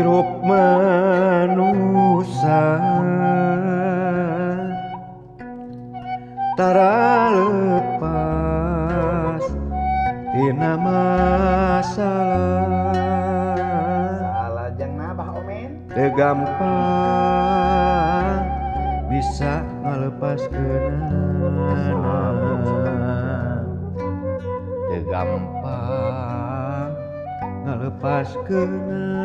Hirup manusa tara lepas tina masalah. Salah jang nabah Omen. Teu gampang bisa ngalepaskeunana. Teu gampang ngalepaskeunana.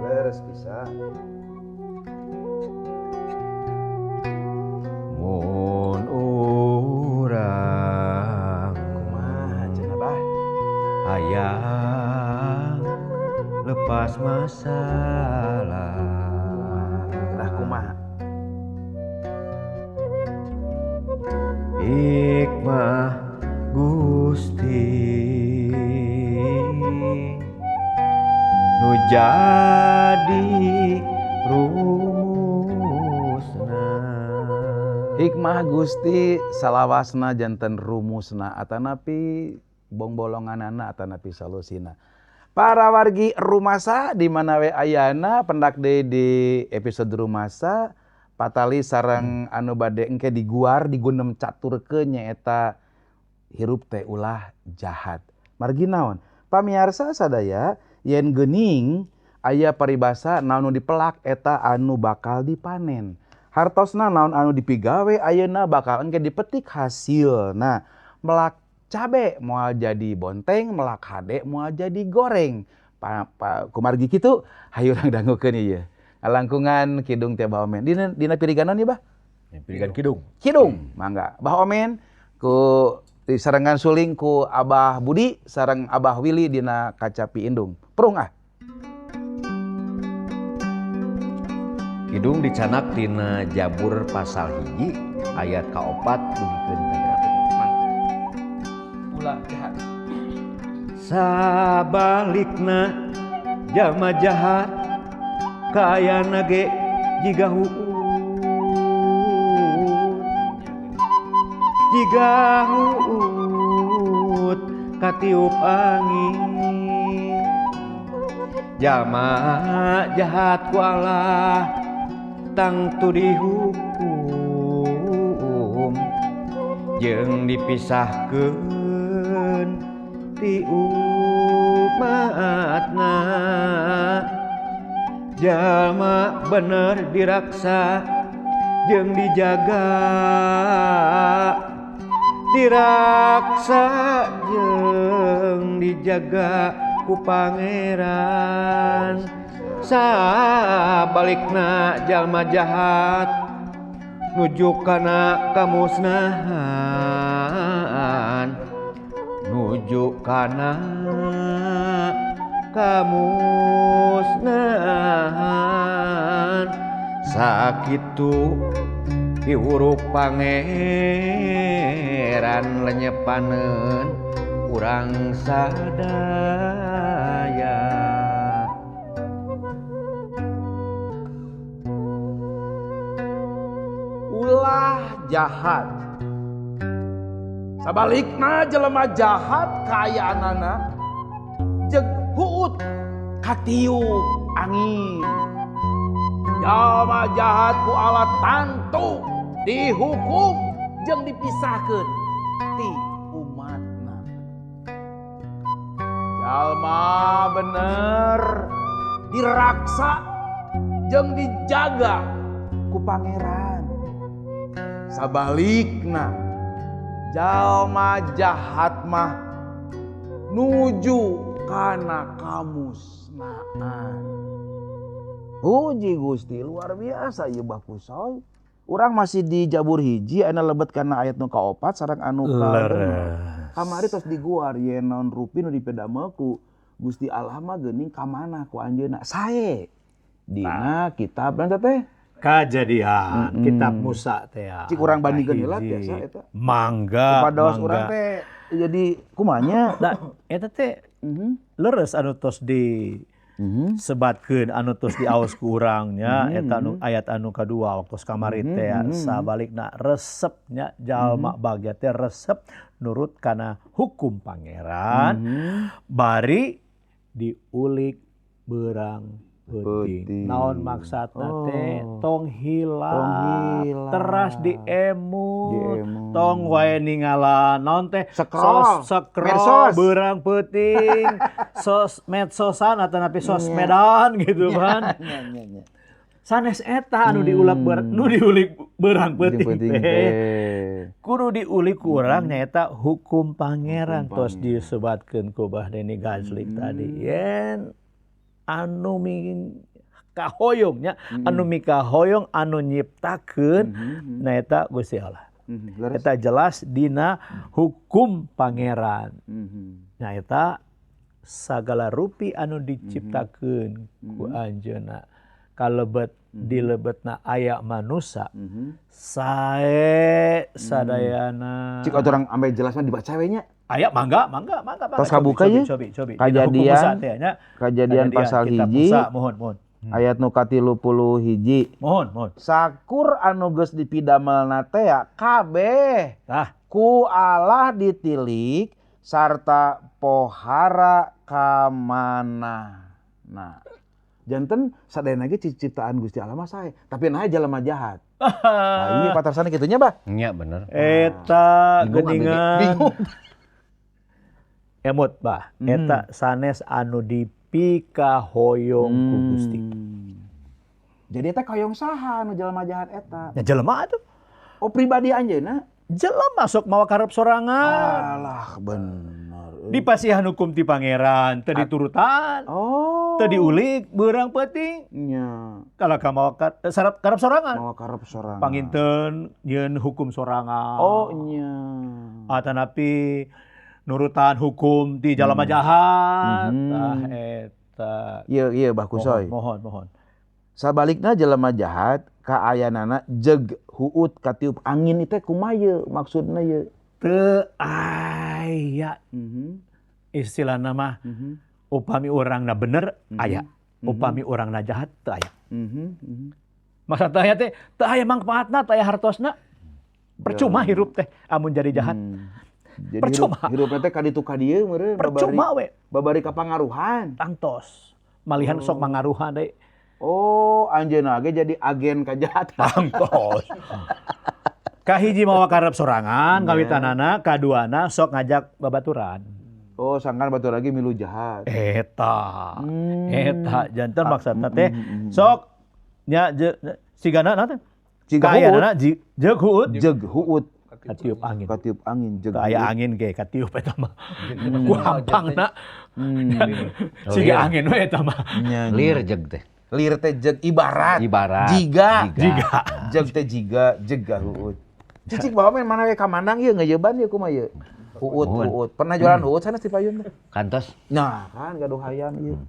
Leres bisa. Mun urang Kumaha cenah bah? Hayang lepas masalah. Lah kumaha? Hikmah Gusti nu jadi rumusna. Hikmah Gusti salawasna janten rumusna atanapi bongbolonganana atanapi solusina. Para wargi Rumasa di mana we ayana pendak deui di episode Rumasa patali sareng anu bade engke diguar digunem caturkeun nyaeta hirup teh ulah jahat. Margi naon? Pamiarsa sadaya yen geuning aya paribasa naon nu dipelak eta anu bakal dipanen. Hartosna naon anu dipigawe ayeuna bakal engke dipetik hasilna. Melak cabe moal jadi bonteng, melak hade moal jadi goreng. Kumargi kitu hayu urang dangukeun ieu. Langkungan kidung teh Bah Omen. Dina pirigan naon ieu, Bah? Pirigan kidung. Kidung, mangga. Bah Omen ku disarengan suling ku Abah Budi sareng Abah Willy dina kacapi indung. Prung ah. Kidung dicanak tina Jabur pasal 1 ayat ka-4 dugikeun ka 8. Ulah jahat. Sabalikna jalma jahat kaayana ge jiga huut. Jiga huut katiup angin. Jalma jahat ku Allah tangtu dihukum jeung dipisahkeun ti umatna. Jalma bener diraksa jeung dijaga, diraksa jeung dijaga ku Pangeran. Sabalikna jalma jahat nuju kana kamusnahan, nuju kana kamusnahan. Sakitu piwuruk Pangeran lenyepaneun urang sadaya. Ulah jahat. Sabalikna jelema jahat kaayaanana jeung huut katiup angin. Jalma jahat ku Allah tantu dihukum jeung dipisahkeun ti umatna. Jalma bener diraksa jeung dijaga ku Pangeran. Sabalikna jalma jahat mah nuju kana kamusnaan. Puji Gusti, luar biasa ieu Bah Kusoy. Urang masih di Jabur 1 anu lebet kana ayat nu ka-4 sareng anu ka-6. Kamari tos diguar yen naon rupi nu dipedamel ku Gusti Allah mah geuning ka mana ku anjeunna. Sae dina kitab dan teh Kajadian kitab Musa teh. Cik urang bandingkeun heula biasa eta. Mangga. Supados urang teh jadi kumanya. Nah, eta teh leres anu tos di sebatkeun anu tos diaos ku urang nya eta anu ayat anu kadua waktu kamari teh sabalikna resepnya jalma bagya teh resep nurut kana hukum Pangeran bari Diulik beurang peuting. Naon maksudna teh tong hilap, teras diemut, tong wae ningala naon teh scroll, scroll beurang peuting, sos medsosan atanapi sosmedan gitu kan. Sanes eta anu diulek nu diulik beurang peuting teh. Kudu diulik ku urang nyaeta hukum pangeran tos disebatkeun ku Bah Deni Gazlik tadi. Yen anu mikahoyong nya, anu mikahoyong anu nyiptakeun nyaeta Gusti Allah. Eta jelas dina hukum pangeran. Nyaeta sagala rupi anu diciptakeun ku anjeunna kalebet dilebetna aya manusa sae sadayana. Cik atuh urang ambe jelas mah dibaca we nya. Aya mangga mangga mangga mangga. Tos kabuka ye. Cobi. Kajadian pasal 1. Mohon mohon. Ayat nu ka-31. Mohon mohon. Sakur anu geus dipidamelna teh kabeh. Tah. Ku Allah ditilik sarta pohara kamana. Nah, janten sadayana ge ciptaan Gusti Allah mah sae, tapi naha jelema jahat. Nah, iya patarsana kitu nya, Bah. Nya bener. Eta geuningan. Bingung. Emut, Bah. Eta sanes anu dipikahoyong ku Gusti. Jadi eta hoyong saha anu jelema jahat eta? Ya jelema atuh. Oh, pribadi anjeunna? Jelema sok mawa karep sorangan. Alah, bener. Dipasihan hukum ti pangeran, teu diturutan. Oh. Teu diulik beurang peuting. Nya. Kalau ka mawa karep sorangan. Mawa karep sorangan. Panginten nyieun hukum sorangan. Oh, nya. Atanapi nurutan hukum di jalma jahat. Tah eta. Ieu ieu Bah Kusoy. Mohon mohon. Sabalikna jelema jahat kaayanana jeg huut katiup angin itu kumaha ye maksudna ye? Teu aya. Istilahna mah upami urangna bener aya, upami urangna jahat teu aya. Maksud teu aya teh teu aya mangfaatna, teu aya hartosna. Percuma hirup teh amun jadi jahat. Jadi percuma. Hirupna teh kaditu ka dieu meureun. Percuma we. Babari kapangaruhan. Tangtos. Malihan sok mangaruhan deui. Oh, anjeunna ge jadi agen kajahatan. Tangtos. Kahiji mawa karep sorangan, kawitanana, kaduana sok ngajak babaturan. Oh, sangkan batur lagi milu jahat. Eta. Eta janten maksudna teh sok nya sigana na teh. Siga huut. Jeung huut. Jeung huut. Katiup angin. Katiup angin jeung aya angin ge katiup eta mah. Ku hampangna. Siga angin we eta mah. Lir jeung teh. Lir teh jeung ibarat. Ibarat. Jiga. Jiga. Jeung teh jiga, jega huut. Cicik bawa men mana we kamandang ieu ngeujeban ieu kumaha ieu? Huut, huut. Pernah jualan huut sanes di payun teh? Kantos. Nah, kan gaduh hayam ieu.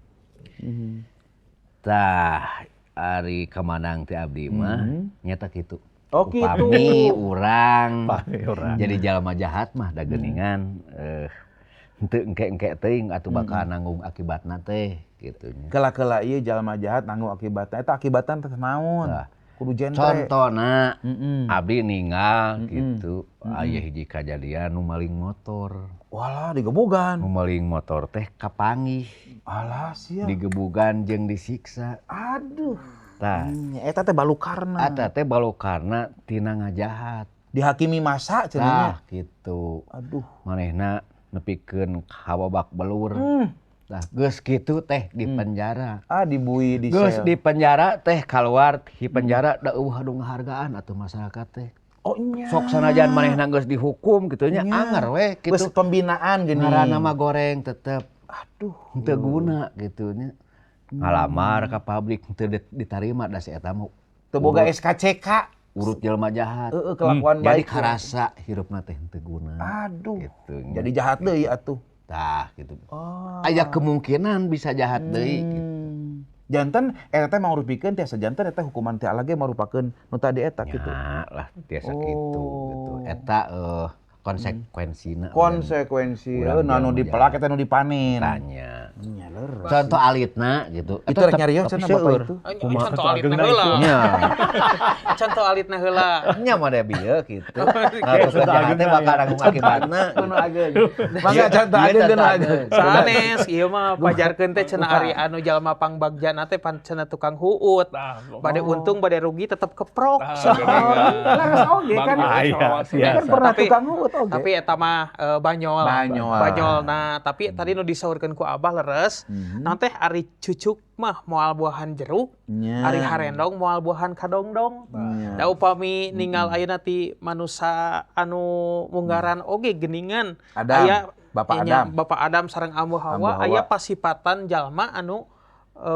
Tah, ari kamanang teh abdi mah nyata kitu. Oh, kitu. Upami urang jadi jalma jahat mah da geuningan henteu engke-engke teuing atuh bakal nanggung akibatna teh kitu nya. Kela-kela ieu jalma jahat nanggung akibatna eta akibatan teh naon? Kudu jentre. Contona abdi ninggal gitu aya hiji kajadian nu maling motor. Walah digebugan. Nu maling motor teh kapanggih. Alah sia. Digebugan jeung disiksa. Aduh. Tah. Eta teh balukarna. Eta teh balukarna tina ngajahat. Dihakimi masa cenah. Tah kitu. Aduh. Manehna nepikeun ka babak belur. Tah geus kitu teh di penjara. Ah dibui di sel. Geus di penjara teh kaluar di penjara da eueuh anu ngahargaan atuh masyarakat teh. Oh nya. Sok sanajan manehna geus dihukum kitu nya anger we kitu. Geus pembinaan geuning. Ngaranna mah goreng tetep. Aduh. Henteu guna kitu nya. Ngalamar ka pabrik teu ditarima da si eta mah teu boga SKCK urut jelema jahat. Heeh, kelakuan jadi baik. Jadi karasa hirupna teh henteu guna. Aduh. Gitu. Jadi jahat deui atuh. Tah gitu. Oh. Aya kemungkinan bisa jahat deui gitu. Janten eta teh mangrupikeun tiasa janten eta hukuman teh Allah ge marupakeun nu tadi eta kitu. Nya lah tiasa kitu gitu. Eta konsekuensina. Konsekuensi nu dipelak eta nu dipanen. Tanya. Nya leres. Contoh alitna gitu. Itu rek nyarios cenah bapak itu. Kumaha Contoh contoh agengna alitna itu? heula. Nya. Contoh alitna heula. Nya mah da bieu gitu. Ngalakukeun Contoh jahat teh agengna bakal ya. nanggung akibatna. Kuno ageng. Mangga contoh ageng Iya, kuno contoh ageng. ageng. Sanes ieu mah pajarkeun teh cenah ari anu jalma pangbagjana teh pan cenah tukang huut. Tah, Bade untung bade rugi tetep keprok. Tah, geuningan. Leres oge kan. Bang, Ah, iya, Kan biasa. pernah Tapi- tukang huut oge. Tapi eta mah banyol. Banyol. Banyol. Nah, tapi tadi nu disaurkeun ku Abah leres. Naon teh ari cucuk mah moal buahan jeruk, Nya. ari harendong moal buahan kadongdong. Nya. Da upami ningal ayeuna ti manusa anu munggaran oge geuningan. Adam. Aya Bapak nya, Adam. Bapak Adam sareng Ambu Hawa, Ambu Hawa. aya pasipatan jalma anu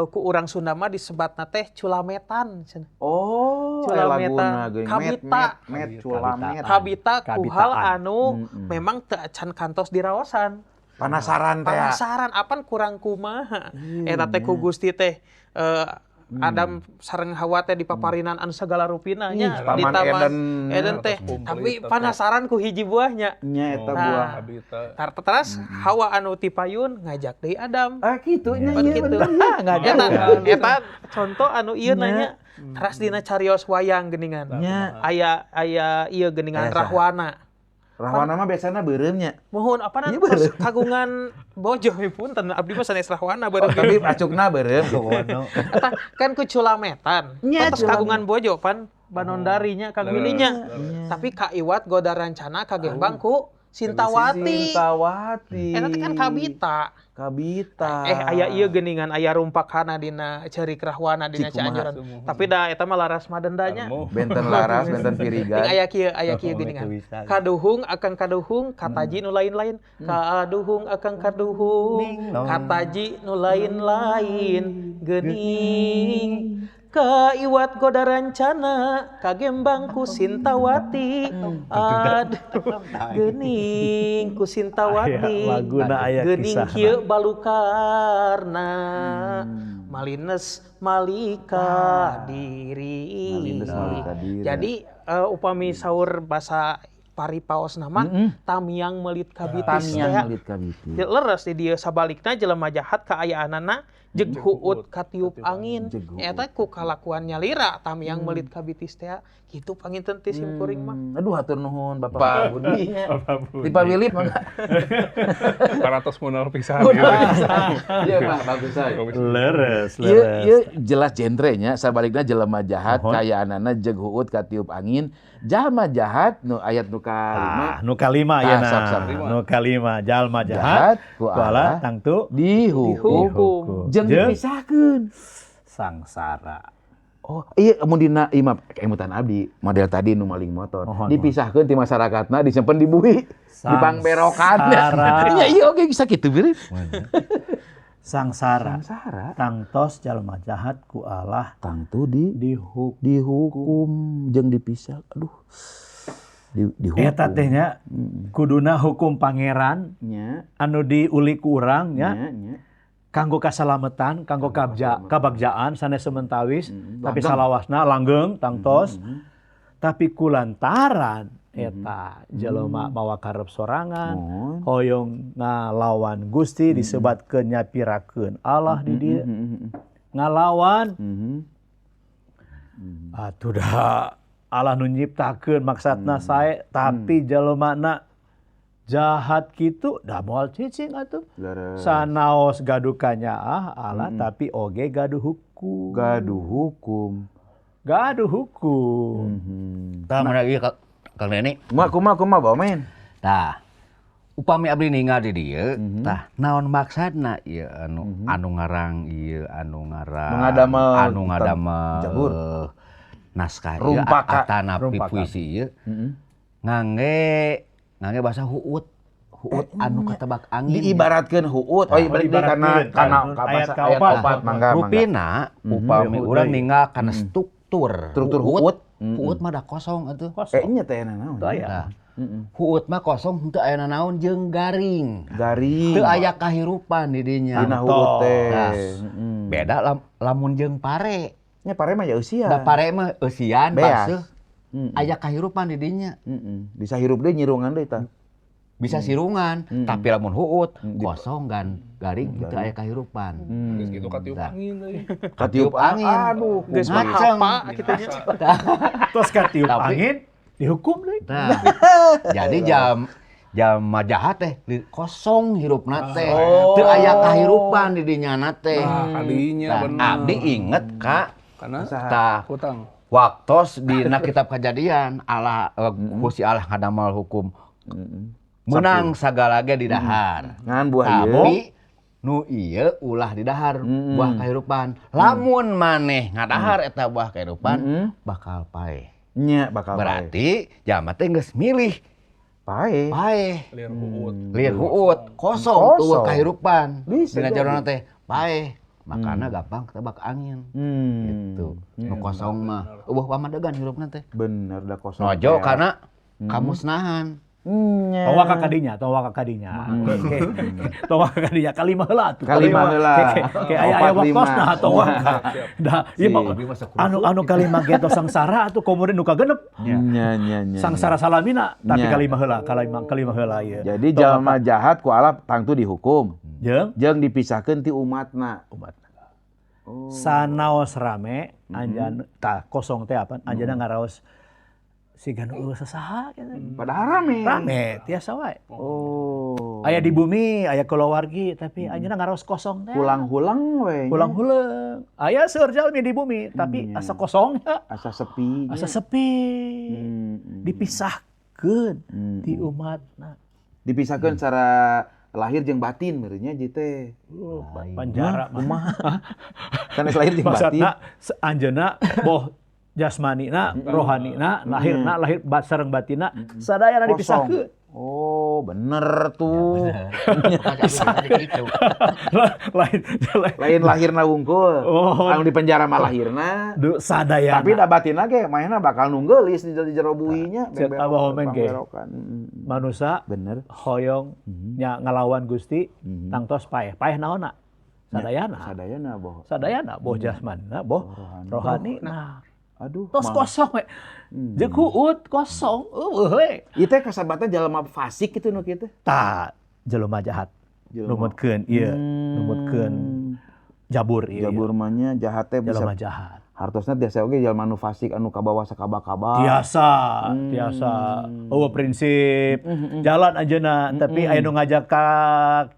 ku urang Sunda mah disebatna teh culametan cenah. Oh, aya Culametan. laguna geuning. Met Kabita. met met culamet. Kabita ku hal Kabitaan. anu memang teu acan kantos diraosan. Penasaran teh. Penasaran apan kurang kumaha. Eta teh ku Gusti teh Adam sareng Hawa teh dipaparinan anu sagala rupina nya Ih, di Taman taman Eden. Eden teh. Komplit, Tapi tetep. penasaran ku hiji buahnya. Nya eta Nah. buah. Kabita. Tar teras Hawa anu tipayun ngajak deui Adam. Ah kitu nya Pan ieu kitu. bener. Ngajak. Eta contoh anu ieu nanya teras dina carios wayang geuningan. Nya. Aya aya ieu geuningan Aya saha? Rahwana. Rahwana mah biasana beureum nya. Mohon apa Iya, tos kagungan bojo punten abdi mah sanes Rahwana Oh, beureum. tapi acukna beureum. Eta kan ku culametan. Nya, Pan tos kagungan bojo pan banondarinya kagulinya. Tapi kaiwat goda rancana kagembang ku Sintawati. Sintawati. Eta teh kan kabita. Kabita. Aya ieu geuningan aya rumpakana dina ceurik Rahwana dina Cik, kumaha? Cianjuran. Tapi da eta mah laras madendanya. Benten laras, benten pirigan. Ting aya kieu geuningan. Kaduhung akang kaduhung kataji nu lain-lain. Kaduhung akang kaduhung kataji nu lain-lain geuning. Kaiwat goda rancana kagembang ku Sintawati. Aduh geuning ku Sintawati. Aya laguna, aya Geuning kisahna. kieu balukarna. Malines malika diri. Malines malika diri. Jadi upami saur basa paripaos nama tamiang melit kabitis Tamiang teh. melit kabiti. Ya, leres di dieu sabalikna jelema jahat kaayaanana jeung huut katiup angin. Jeung huut. Eta ku kalakuan nyalira tamiang melit kabitis teh kitu panginten ti sim kuring mah. Aduh hatur nuhun Bapak Budi. Di Pak Willy mangga. Parantos munal pisan. Gitu. Iya Pak, bagus saya. Leres, Iya, leres. iya jelas genrenya sabalikna jelema jahat Mohon. kayaanana jeung huut katiup angin. Jalma jahat nu ayat nu kalima Ah, nu kalima Ah, ya sok, sok. nah. Nu kalima jalma jahat jahat ku ku Allah Allah tangtu dihukum Dihukum. jeung Jeung dipisahkeun. sangsara. Oh, iya mun dina ieu mah kemutan abdi model tadi nu maling motor. Mohon, Dipisahkeun ti masyarakatna disimpen di bui, dipangberokan. Sangsara. Iya, iya oke bisa kitu beureum. Sangsara. Sangsara. Tangtos jalma jahat ku Allah Tangtu dihukum. dihukum jeung dipisah. Aduh. Dihukum. Eta teh nya kuduna hukum pangeran Nya, anu diulik ku urang nya nya, nya. kanggo kasalametan, kanggo kabagjaan sanes sementawis, tapi Langgeng. salawasna langgeng tangtos. Tapi kulantaran eta jelema mawa karep sorangan, Mohon. hoyong ngalawan Gusti disebatkeun nyapirakeun Allah di dieu. Ngalawan atuh da Allah nu nyiptakeun maksudna sae tapi jelemana jahat kitu da moal cicing atuh. Leres. Sanaos gaduh kanyaah Allah tapi oge gaduh hukum. Gaduh hukum. Gaduh hukum. Tah mana ieu Kang Deni? Kumaha kumaha kumaha bawa main. Tah. Upami abdi ningal di dieu, tah naon maksudna ieu anu anu ngarang ieu anu ngarang Mengadamel anu kitab ngadamel Jabur. Naskah ieu Rumpaka. atanapi Rumpaka. puisi ieu ngangge ngangge bahasa huut. Huut anu katebak angin. Diibaratkeun huut. Oh, iya balik deui kana Diibaratkeun. kana Ayat ka bahasa kaopat. ayat opat mangga mangga. Rupina upami urang ningal kana struktur. Struktur huut. Huut mah da kosong atuh. Eh nya teh naon. Teu aya. Tah. Huut mah kosong henteu aya nanaon jeung garing. Garing. Teu aya kahirupan di dinya. Dina huut teh. Nah, beda lamun jeung pare. Nya pare mah ya eusian. Da pare mah eusian Beas. baseuh. Aya kahirupan di dinya. Bisa hirup deui nyirungan deui tah. Bisa sirungan, tapi lamun huut kosong kan garing teu aya kahirupan. Geus kitu katiup angin deui. Katiup angin. Aduh, Geus Ngaceng. apa kitu nya. Tos katiup Tapi- angin dihukum deui. Nah, jadi jam jam jahat teh kosong hirupna teh. Teu aya kahirupan di dinya teh. Nah, kadinya Nah, bener. abdi inget ka Karena tah hutang. waktos dina kitab Kejadian Allah Gusti Allah ngadamal hukum. Menang sagala ge didahar. Ngan buah ieu. Tapi nu ieu ulah didahar buah kahirupan. Lamun maneh ngadahar eta buah kahirupan bakal paeh. Nya bakal paeh. Berarti jalma teh geus milih Paeh. paeh. Liar huut. Lieur huut, kosong tuh Kosong. kahirupan. Bisa Dina jadi. jarona teh paeh. Makana gampang ketebak angin. Gitu. Nu kosong mah eueuh pamadegan hirupna teh. Bener dah kosong. Nojo teh. karena kamusnahan. Nya. Tong waka kadinya, tong waka kadinya. Tong waka kadinya kalima heula atuh. Kalima heula. Ke aya aya Opat lima. waktosna tong waka. Da ieu mah anu anu kalima ge tos sangsara atuh komodeun nu kagenep. Nya nya nya. Sangsara salamina tapi Nya. kalima heula, kalima kalima heula ieu. Jadi jalma jahat ku Allah tangtu dihukum. Jeung Jeung dipisahkeun ti umatna. umat. Sanaos rame anjan tah kosong teh apa anjana ngaraos siga nu eueuh sasaha gitu. Padahal rame. Rame tiasa wae. Oh. Aya di bumi, aya kulawargi, tapi anjeunna ngaraos kosong teh. Hulang-hulang we. Hulang-huleung. Aya seueur jalmi di bumi, tapi asa kosong nya, Asa sepi. asa sepi. Hmm. Dipisahkeun ti umatna. Dipisahkeun secara lahir jeung batin meureunnya jieu teh. Panjara mah. Kumaha? Sanes lahir jeung batin. Maksudna anjeunna boh jasmanina, rohanina, lahirna, lahir sareng batinna, sadayana Kosong. dipisahkeun. Oh, bener tuh. Gitu. Lain lain Lain lahirna wungkul. Oh. Anu di penjara mah lahirna. Du, sadayana. Tapi da batinna ge manehna bakal nunggeulis di jero buinya. Cek Abah Omen ge. Pangberokan. Manusa Bener. hoyong nya ngalawan Gusti tangtos paeh. Paeh naonna? Sadayana. Sadayana boh. Sadayana boh jasmanina boh rohani. Nah, Aduh. tos kosong we. Jeung huut kosong eueuh we. Ieu teh kasabatan jalma fasik kitu nu kieu teh. Tah jelema jahat. Jelema. Numutkeun ieu, numutkeun jabur ieu. Jabur mah nya jahat teh bisa Jelema jahat. Hartosna tiasa oge jalma nu fasik anu kabawa sakaba-kaba. Tiasa, tiasa. Eueuh prinsip jalan anjeunna, tapi aya nu ngajak ka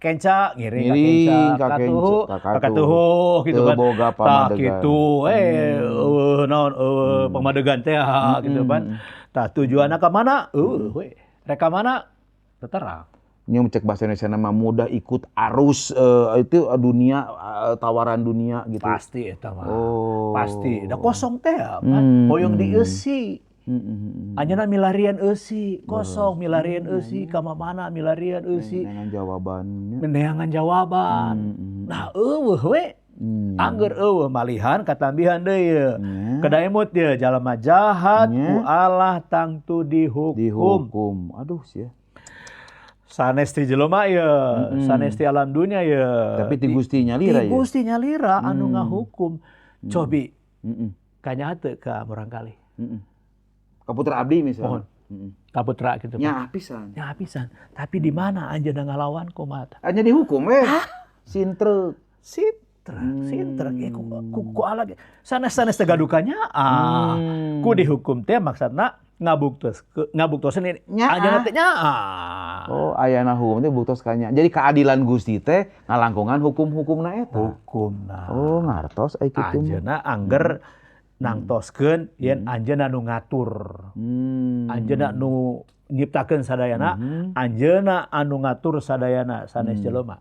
kenca, ngiring ka kenca, Ngiring ka ka tuhu, kenca, ka ka katuhu gitu Teu kan. boga Tah pamadegan. kitu, eueuh naon eueuh pamadegan teh gitu kan. Tah tujuanna ka mana? Eueuh we. Rek ka mana? Teu terang. Nya cek bahasa Indonesia mah mudah ikut arus itu dunia tawaran dunia gitu. Pasti eta mah. Oh. Pasti. Da kosong teh kan. Hoyong dieusi. Anjeunna milarian eusi, kosong milarian eusi, ka mana milarian eusi. Dengan jawabannya. Meneangan jawaban. Nah, eueuh we. Angger eueuh malihan katambihan deui ye. Kedah emut ye jalma jahat ku Allah tangtu dihukum. Dihukum. Aduh sih ya. Sanes ti jelema ye, sanes ti alam dunia ye. Tapi ti Gusti nyalira Ti ye. Gusti nyalira anu ngahukum. Cobi Heeh. kanya teu ka murangkalih. Heeh. Ka putra abdi misalnya. Mohon. Ka putra gitu. Nya pisan. Nya pisan. Tapi di mana anjeunna ngalawan kumaha? Hanya dihukum we. Sintrek. Sintrek, sintrek ya, ku Allah ge. Sanes-sanes teh gadukannya ah. Ku dihukum teh maksudna ngabuktos ngabuktosan ini Nyaah. anjeunna teh nyaah. Oh, ayana hukum teh buktos kanya. Jadi keadilan Gusti teh ngalangkungan hukum-hukumna eta. Hukumna. Oh, ngartos ai kitu. mah. Anjeunna angger nangtoskeun yen anjeunna nu ngatur. Anjeunna nu nyiptakeun sadayana, anjeunna anu ngatur sadayana sanes jelema.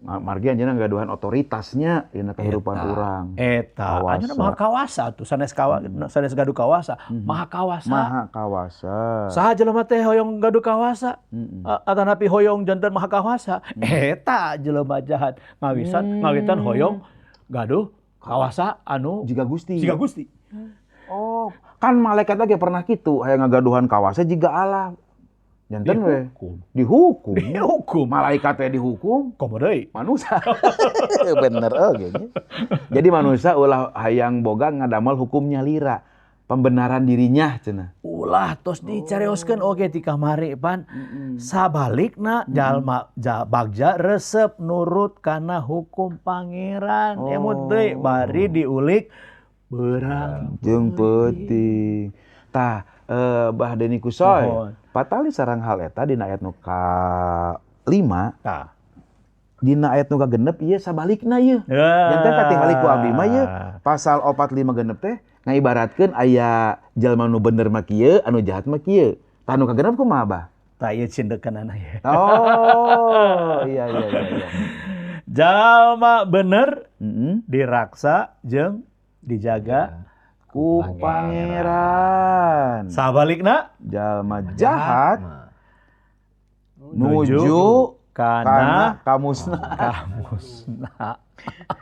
Margi anjeunna ngagaduhan otoritasnya dina kehidupan urang. Eta, Kawasa. anjeunna maha kawasa tuh, sanes kawa, sanes gaduh kawasa, maha kawasa. Maha kawasa. Saha jelema teh hoyong gaduh kawasa, atanapi hoyong janten maha kawasa. Eta jelema jahat ngawisan, ngawitan hoyong gaduh kawasa anu Jiga Gusti. Jiga Gusti. Oh, kan malaikat lagi pernah kitu hayang ngagaduhan kawasa jiga Allah. Janten we. Dihukum. Dihukum. Dihukum. Malaikat teh dihukum, Komo deui. manusia. Bener oge nya. Jadi manusia ulah hayang boga ngadamel hukum nyalira. Pembenaran dirinya cenah. Ulah tos dicarioskeun oge ti kamari pan. Sabalikna jalma bagja resep nurut kana hukum Pangeran. Emut deui bari diulik beurang jeung peuting. Tah, Bah Deni Kusoy, Mohon. Patali sareng hal eta dina ayat nu ka-5, Tah. dina ayat nu kagenep ieu sabalikna ieu. Janten katingali ku abdi mah ieu pasal 45 genep teh ngaibaratkeun aya jalma nu bener mah kieu, anu jahat mah kieu. Tah, nu kagenep kumaha, Bah? Tah, ieu cindekeunana ye. Oh, iya. Jalma bener diraksa jeung dijaga ku Pangeran. Sabalikna jalma jahat nuju kana kana kamusna. Kamusna.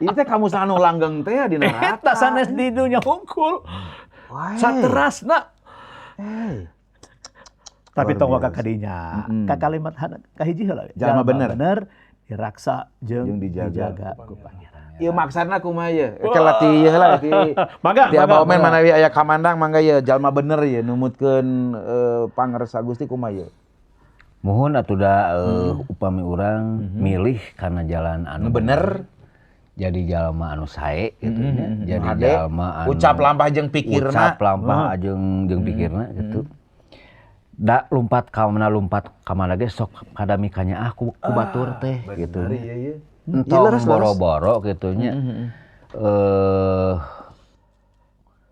Ini teh kamusna anu langgeng teh di neraka. Eta sanes di dunya hungkul. Wae. Saterasna. Eh. Tapi Luar tong waka biasa. kadinya. Ka kalimat kahiji heula. Jalma bener. Bener diraksa jeung Jeung dijaga. dijaga ku Pangeran. Ieu maksana kumaha ieu? Ke latih ieu heula ti. Mangga, Ti mangga, Abah Omen mangga. manawi aya kamandang, mangga ieu jalma bener ieu numutkeun pangarsa Gusti kumaha ieu? Mohon atuh da upami urang milih karena jalan anu Nu bener. Jadi jalma anu sae gitu nya. Jadi Hade, jalma anu ucap lampah jeung pikirna. Ucap lampah jeung jeung pikirna gitu. Da lumpat ka mana, lumpat ka mana ge sok kadami kanyaah ku batur teh gitu. Iya iya. Entong Leres, leres. boro-boro gitu nya.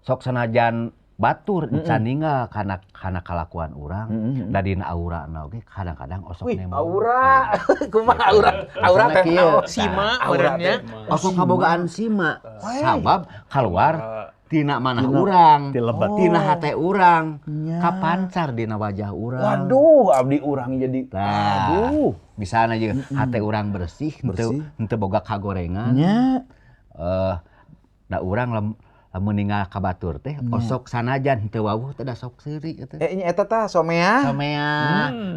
Sok sanajan batur encan ninggal kana kalakuan urang, da dina aurana oge kadang-kadang osok Wih, nemo. aura. Kumaha aura? Aura Misalna teh kieu. naon? Sima Aura meureunnya. teh. Osok kabogaan sima sabab keluar tina manah urang, Ti lebet. tina hate urang, kapancar dina wajah urang. Waduh, abdi urang jadi. Tah. Aduh. Misalnya jeung hate urang bersih, henteu Bersih. henteu boga kagorengan. Nya. Da urang lamun ninggal ka batur teh osok sanajan henteu wawuh teh da sok seuri gitu. Eh, nya eta tah somea. Somea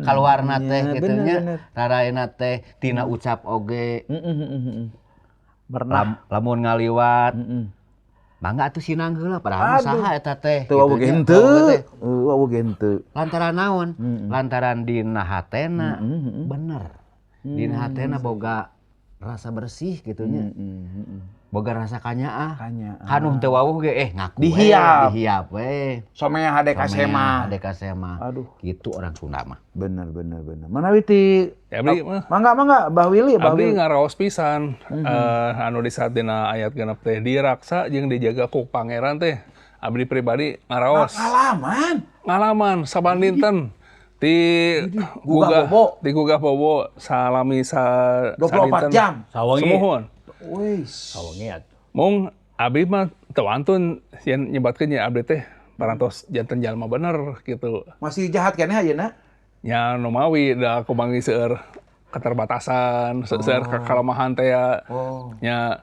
kaluarna teh Nya, gitu bener, nya. bener. Raraena teh tina ucap oge. Bernah. Lamun ngaliwat mangga atuh sinang heula, padahal mah saha eta teh Teu wawuh gitu ge nya. henteu. Wawuh teh. Wawuh ge henteu. Lantaran naon? Lantaran dina hatena bener. Dina hatena boga rasa bersih gitu nya. Boga rasa kanyaah. Kanyaah. Kanu teu wawuh ge ngaku we, Dihiap. dihiap we. Somea hade ka sema. Hade ka sema. Aduh. Gitu orang Sunda mah. Bener bener bener. Manawi ti Ya, abdi mah. Mangga mangga Bah Willy, Bah Abdi Willy. ngaraos pisan anu di saat dina ayat genep teh diraksa jeung dijaga ku Pangeran teh. Abdi pribadi ngaraos. Ngalaman. Ngalaman saban dinten di Gugah bobo. Di gugah bobo salami sa 24 sadinten. jam. Sawengi. Sumuhun. Wis. Sawengi atuh. Mung abdi mah teu wantun yen nyebatkeun nya abdi teh parantos janten jalma bener gitu. Masih jahat keneh ayeuna? Nya nu mawi da kumangi seueur keterbatasan, seueur kalemahan teh ya. Oh. Nya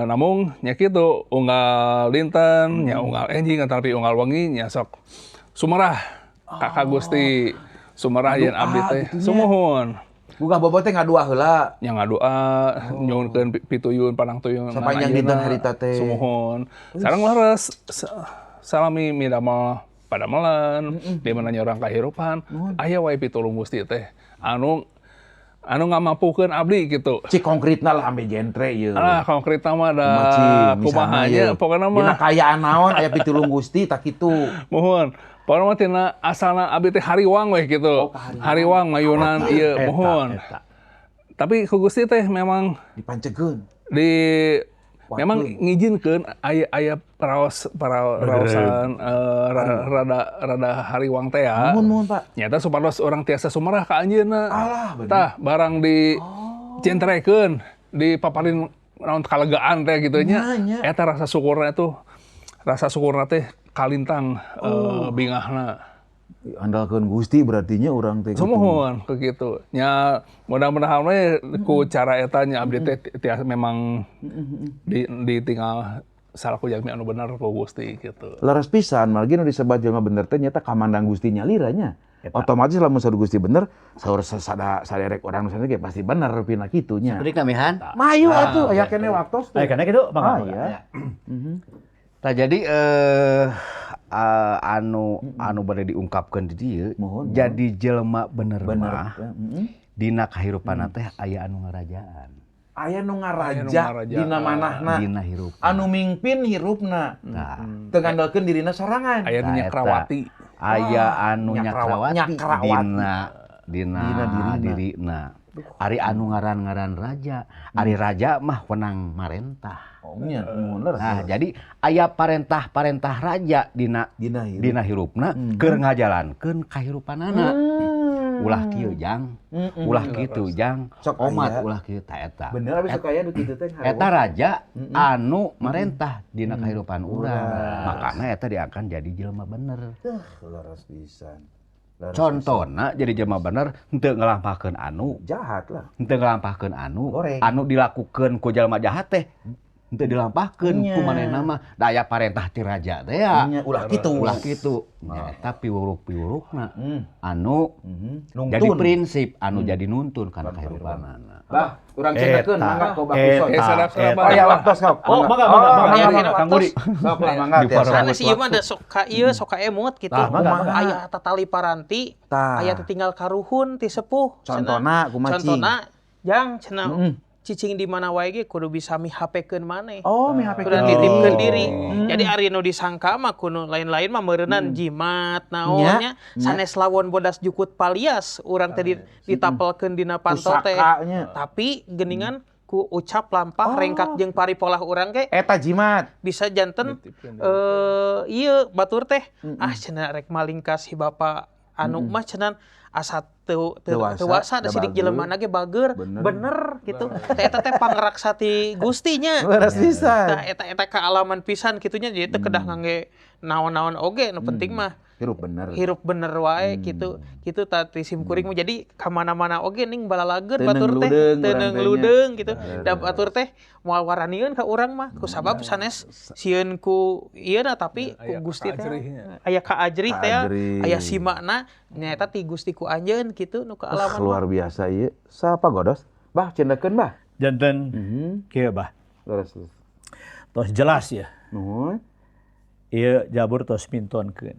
namung nya kitu unggal dinten, nya unggal enjing tapi unggal wengi nya sok sumerah ka ka Gusti. Sumerah yen abdi teh gitu nya. sumuhun. Gugah bobo teh ngadua heula. Nya ngadoa nyuhunkeun pituyun panangtuyun Sapanjang dinten harita teh. Sumuhun. Sareng leres salami midamel padamelan, di mana nyorang kahirupan, aya wae pitulung Gusti teh anu anu ngamampukeun abdi gitu. Cik konkretna lah ambe jentre ieu. Ah, konkretna mah da Kumaha, cing, kumaha misalna nya ieu. pokona Dina mah kayaan naon aya pitulung Gusti tak kitu. Mohon. Pokona mah tina asalna abdi teh hariwang weh gitu. Hariwang mayunan ieu Eta, mohon. eta. Tapi ku Gusti teh memang Dipancegeun. di memang ngijinkeun aya aya paraos paraosan rada rada hariwang teh ya. Muhun muhun, Pak. Nyata supados orang tiasa sumerah ka anjeunna. Alah, bener. Tah barang di jentrekeun, di paparin naon kalegaan teh gitu nya. Nya, nya. Eta rasa syukurna tuh rasa syukurna teh kalintang bingahna. Andalkeun Gusti berarti nya urang teh kitu. Sumuhun ke gitu. Nya mudah-mudahan we ku cara eta nya abdi teh tiasa memang ditinggal salaku jalmi anu bener ku Gusti gitu. Leres pisan margi nu disebat jelema bener teh nyata kamandang Gusti nyalira nya. Otomatis lamun saur Gusti bener, saur sada saderek urang nu sanes ge pasti bener rupina kitu nya. Beri kamihan. Mayu atuh aya keneh waktos tuh. Aya keneh kitu mangga. Ah, mangga. iya. Nah, jadi anu anu bade diungkapkeun di dieu, jadi jelema bener mah dina kahirupan teh aya anu ngarajaan. Aya nu ngaraja dina manahna. Dina hirup. Anu mingpin hirupna. Teu ngandalkeun dirina sorangan. Aya nu nyakrawati. Aya anu nyakrawati dina dirina. Ari anu ngaran-ngaran raja, ari raja mah wenang marentah. Oh nya, nah, jadi aya parentah-parentah raja dina dina hirupna keur ngajalankeun kahirupanana. Ulah kieu jang, ulah kitu jang, omat ulah kieu ta eta. Bener abis sok aya nu kitu teh. Eta raja anu marentah dina kahirupan urang. Makana eta diangkat jadi jelema bener. Leres pisan. Contona jadi jelema bener henteu ngalampahkeun anu jahat lah. Henteu ngalampahkeun anu anu dilakukeun ku jelema jahat teh henteu dilampahkeun ku manehna mah da aya parentah ti raja teh ya. Ulah kitu. Ulah kitu. Eta piwuruk-piwurukna anu jadi prinsip anu jadi nuntun kana kahirupanana. Bah, urang cendekeun mangga ku Bah Kusoy. Oh ya waktos sok. Oh, mangga mangga Kang Budi. Sok lah mangga tiasa. Sanes ieu mah da sok ka ieu sok ka emut kitu. Aya tatali paranti, aya tinggal karuhun ti sepuh. Contona kumaha cing? Contona jang cenah cicing di mana wae ge kudu bisa mihapekeun maneh. Oh, mihapekeun. Kudu nitipkeun diri. Jadi ari nu disangka mah kudu lain-lain mah meureunnan jimat naonnya sanes lawon bodas jukut palias urang teh ditapelkeun dina panto teh. Tapi geuningan ku ucap lampah rengkak jeung paripolah urang ge eta jimat. Bisa janten ieu batur teh ah cenah rek maling ka si bapa anu mah cenah asa teu dewasa da sidik jelema ge bager bener gitu teh eta teh pangraksa ti Gusti nya. Leres pisan. Tah eta eta kaalaman pisan kitunya jadi teu kedah ngangge naon-naon oge nu penting mah hirup bener. Hirup bener wae gitu. Gitu tah ti simkuring mah jadi ka mana-mana oge ning balalageun batur teh teu leung gitu. Da batur teh moal waranieun ka urang mah ku sabab sanes sieun ku ieu na tapi ku Gusti teh aya kaajrih teh aya simakna nyaeta ti Gusti ku anjeun gitu nu kaalaman. Luar biasa ieu. Sapa godos? Bah cendekeun bah. Janten kieu bah. Leres. Tos jelas ya. Nuhun. Ieu jabur tos mintonkeun.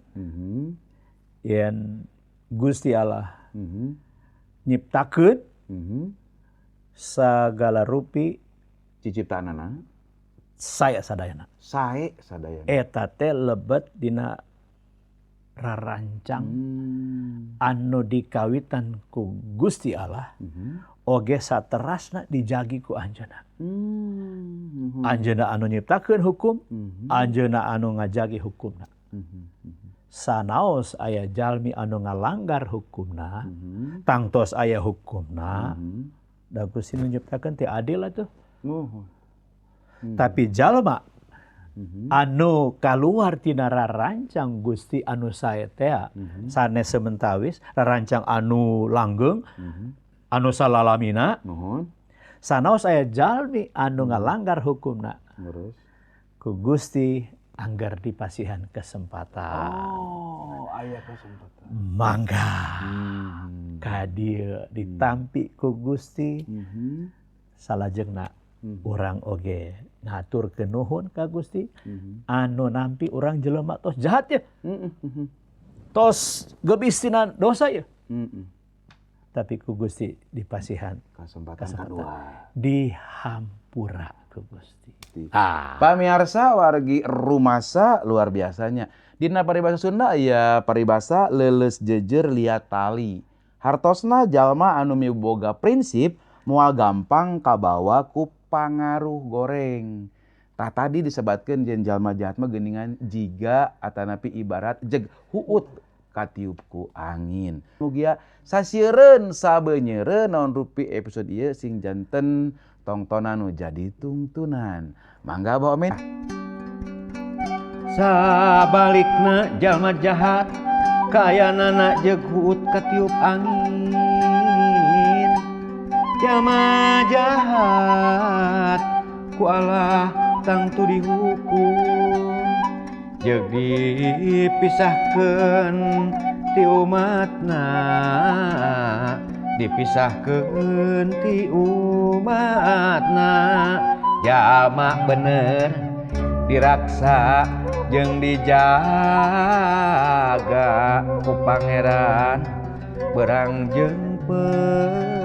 Yen Gusti Allah nyiptakeun sagala rupi ciciptaanana saya sadayana. Sae sadayana. Eta teh lebet dina rarancang anu dikawitan ku Gusti Allah oge saterasna dijagi ku anjeunna. Anjeunna anu nyiptakeun hukum, anjeunna anu ngajagi hukumna. Sanaos aya jalmi anu ngalanggar hukumna, tangtos aya hukumna, da Gusti nu nyiptakeun teh adil atuh. Tapi jalma anu kaluar tina rarancang Gusti anu sae teh sanes sementawis rarancang anu langgeng anu salalamina sanaos aya jalmi anu ngalanggar hukumna ku Gusti anggar dipasihan kesempatan. Oh, aya kesempatan. Mangga ka dieu ditampi ku Gusti salajengna urang oge ngaturkeun nuhun ka Gusti anu nampi urang jelema tos jahat ya. Tos gebis tina dosa ya. Tapi ku Gusti dipasihan kesempatan kedua. Dihampura ku Gusti. Pamiarsa wargi rumasa luar biasanya. Dina paribasa Sunda aya paribasa leuleus jejer liat tali. Hartosna jalma anu miboga prinsip moal gampang kabawa ku pangaruh goreng. Tah tadi disebatkeun jeung jalma jahat mah geuningan jiga atanapi ibarat jeg huut katiup ku angin. Mugia sasieureun sabeunyereun naon rupi episode ieu sing janten tongtonan nu jadi tungtunan. Mangga bawa men. Sabalikna jalma jahat kaayaanana jeung huut katiup angin. Jalma jahat ku Allah tangtu dihukum jeung dipisahkeun ti umatna, dipisahkeun ti umatna. Jalma bener diraksa Jeung dijaga ku pangeran, berang jeung peuting.